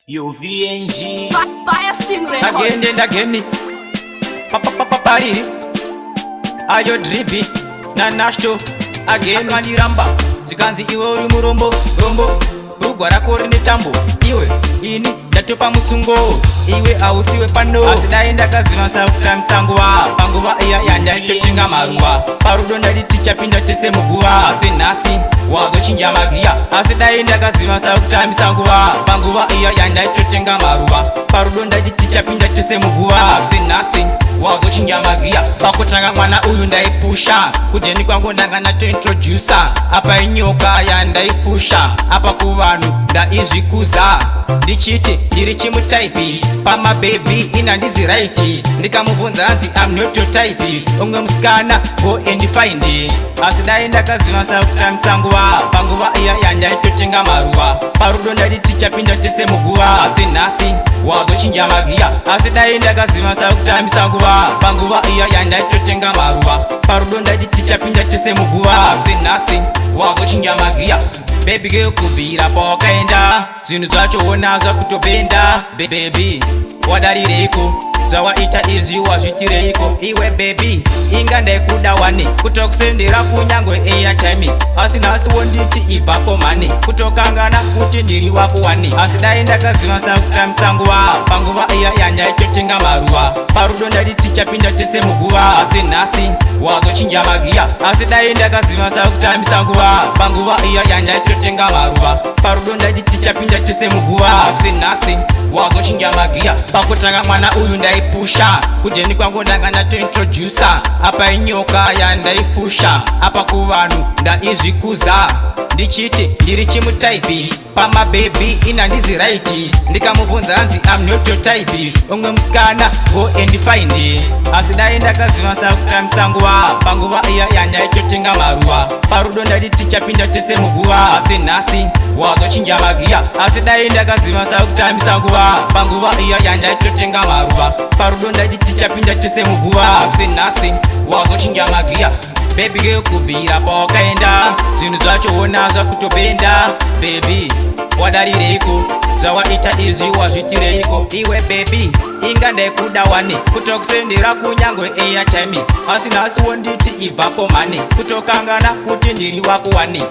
UVNG. Fire Sting Records. Again and again. Papariri ayo dribi nanashto again. Akandiramba zvikanzi, "Iwe uri murombo rombo, rugwa rako rine tambo. Iwe, ini ndatopa musungo, iwe hausiwe pano." Asi dai ndakaziva kutambisa nguva panguva iya yandaitotenga maruva, parudo ndati tichapinda tese muguva, asi nhasi wazochinja magiya. Asi dai ndakaziva kutambisa nguva panguva iya yandaitotenga maruva, parudo ndati tichapinda tese muguva, asi nhasi wazochinja magiya. Pakutanga mwana uyu ndaipusha, kujeni kwangu ndanga ndatointrodusa. Apa inyoka yandaifusha, apa kuvanhu ndaizvikuza ndichiti ndiri chimutype. Pamabhebhi ina ndizi right, ndikamubvunza hanzi, "I'm not your type, umwe musikana go and find." Asi dai ndakaziva kutambisa nguva panguva iya yandaitotenga maruva, parudo ndati tichapinda tese muguva, asi nhasi wazochinja magiya. Asi dai ndakaziva kutambisa nguva panguva iya yandaitotenga maruva, parudo ndati tichapinda tese muguva, asi nhasi wazochinja magiya. Baby girl, kubvira pawakaenda zvinhu zvacho ona zvakutopenda. Baby, wadarireiko? Zvawaita izvi wazvitireiko iwe baby? Inga ndaikuda wani, kutokusendera kunyangwe airtime, asi nhasi wonditi ibvapo mani, kutokangana kuti ndiri wako wani. Asi dai ndakaziva kutambisa nguva panguva iya yandaitotenga maruva, parudo ndati tichapinda tese muguva, asi nhasi wazochinja magiya. Asi dai ndakaziva kutambisa nguva panguva iya yandaitotenga maruva, parudo ndati tichapinda tese muguva, asi nhasi wazochinja magiya. Pakutanga mwana uyu ndaipusha, kujeni kwangu ndanga ndatointrodusa. Apa inyoka yandaifusha, apa kuvanhu ndaizvikuza ndichiti ndiri chimutype. Pamabhebhi ina ndizi right, ndikamubvunza hanzi, "I'm not your type, umwe musikana go and find." Asi dai ndakaziva kutambisa nguva panguva iya yandaitotenga maruva, parudo ndati tichapinda tese muguva, asi nhasi wazochinja magiya. Asi dai ndakaziva kutambisa nguva panguva iya yandaitotenga maruva, parudo ndati tichapinda tese muguva, asi nhasi wazochinja magiya. Baby girl, kubvira pawakaenda zvinhu zvacho ona zvakutopenda. Baby, wadarireiko? Zvawaita izvi wazvitireiko iwe baby? Inga ndaikuda wani, kutokusendera kunyangwe airtime, asi nhasi wonditi ibvapo mani, kutokangana kuti ndiri wako wani.